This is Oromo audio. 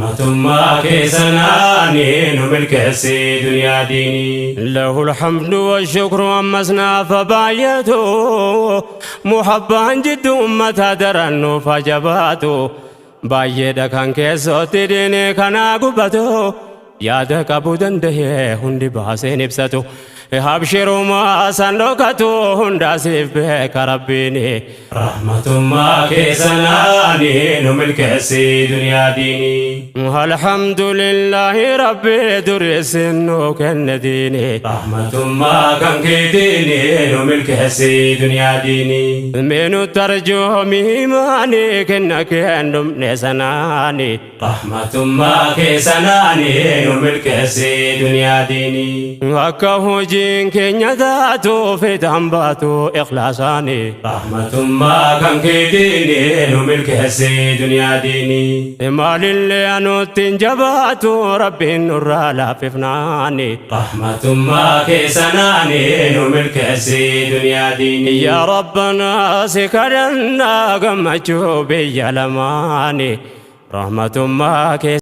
Rahmatummaa keessanaanii nu milkeessi duniyaa diinii. Lahul hamdu wa shukru ammas naafa baay'atu, muhabbaan jiddu ummataa daran nuuf haa jabaatu. Baay'eedha kan keessootti diinii kanaa gubatu, yaada qabu dandahee hundi baaseen ibsatu. Habshirumaa san dhokatu hundaa siif beeka Rabbiini. Rahmatummaa keessanaanii nu milkeessi duniyaa diinii. Alhamdulillaahi Rabbi dureessin nu kenne diini. Rahmatummaa kan keetiini nu milkeessi duniyaa diinii. Mee nu tarjoomi imaanii kenna keen dhumne sanaani. Rahmatummaa keessanaani nu milkeessi duniyaa diinii. Akka hojiin keenya taatu fiixaan baatu ikhlaasaani. Rahmatummaa kan keetiini nu milkeessi duniyaa diinii. Maalillee anutti hin jabaatu Rabbiin nurraa laaffifnaani. Rahmatummaa keessanaani nu milkeessi duniyaa diinii. Yaa Rabbanaa si kadhannaa gammachuu biyya lamaani. Rahmatummaa kee.